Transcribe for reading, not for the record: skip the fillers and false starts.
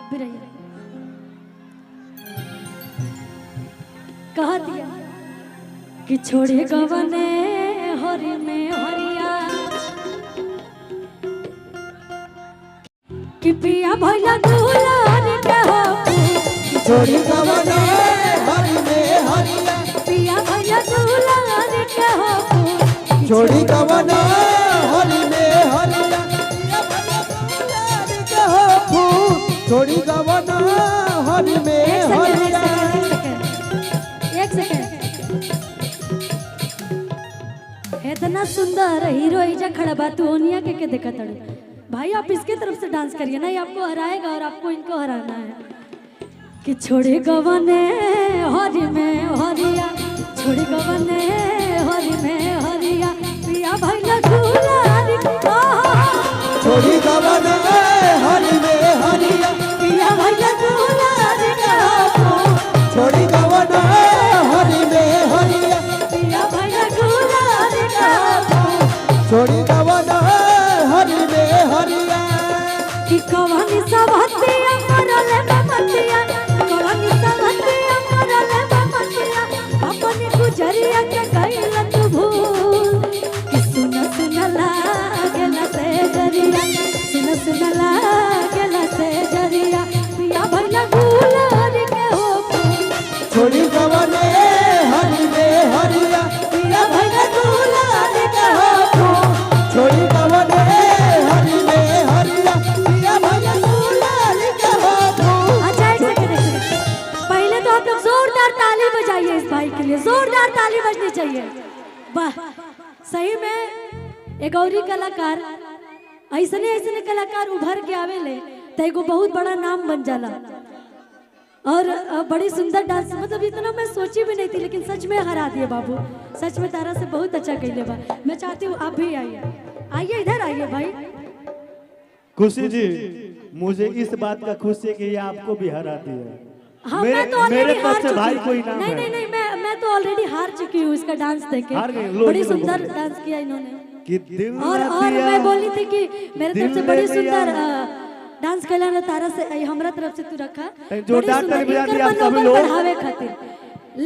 आप भी रहिए। कह दिया कि छोड़े गवने हरि में हरिया, कि पिया भैया दुलार के हो। छोड़ी गवने हरि में हरिया, पिया भैया दुलार के हो। छोड़ी गवने हरि में हरिया, पिया भैया दुलार के हो फूल। छोड़ी गवना हरि में हरिया। एक सेकंड, इतना सुंदर हीरो एजा खड़ा बा, तू ओनिया के देखा तड़ू। भाई आप इसके तरफ से डांस करिए ना, ये आपको हराएगा और आपको इनको हराना है। कि छोड़े गवने हरि में हरिया, छोड़े गवने हरि में हरिया, पिया भैया दुलारी। छोड़ी गवने हरि में हरिया, पिया भैया दुलारी। छोड़ी गवने हरि में हरिया, पिया भैया दुलारी। छोड़ी गवने हरि में हरिया। कि कवनी सबतिया मरले बमतिया, कवनी सबतिया मरले बमतिया, अपनी गुजरिया के गइल तू भूल। कि सुन सुन लागेला से जरिया, सुन सुन लागेला से जरिया, पिया भैया गुलार के हो। छोड़ी गवने हरि में हरिया, पिया भैया गुलार के हो। छोड़ी गवने हरि में हरिया, पिया भैया दुलार के हो। अच्छा एक सेकंड, एक सेकंड, पहले तो आप लोग जोरदार ताली बजाइए इस भाई के लिए, जोरदार ताली बजनी चाहिए। वाह, सही में एक औरी कलाकार, ऐसने ऐसने कलाकार उभर के आवेले तो एगो बहुत बड़ा नाम बन जाला। और बड़ी सुंदर डांस, मतलब इतना मैं सोची भी नहीं थी, लेकिन सच में हरा दिए बाबू। सच में तारा से बहुत अच्छा कहले बा। मैं चाहती हूँ आप भी आइए, आइए इधर आइए भाई। खुशी जी, मुझे इस बात का खुशी है कि ये आपको भी हरा दिया। हाँ, मेरे मैं तो ऑलरेडी मेरे हार तरफ से चुकी भाई हूँ। को इनाम नहीं है। नहीं नहीं, मैं तो ऑलरेडी हार चुकी हूँ इसका डांस देख हार के। गई, लो, बड़ी लो, सुंदर लो। डांस किया इन्होंने। कि दिल और ना और दिया, मैं बोली थी कि मेरे तरफ से दिल बड़ी ले सुंदर लिया। डांस कैला ना तारा से, हमरा तरफ से तू रखा। जोरदार बड़ी ताली सुंदर बजा इनकर दी आप सभी मनोबल लोग। बढ़ावे खातिर।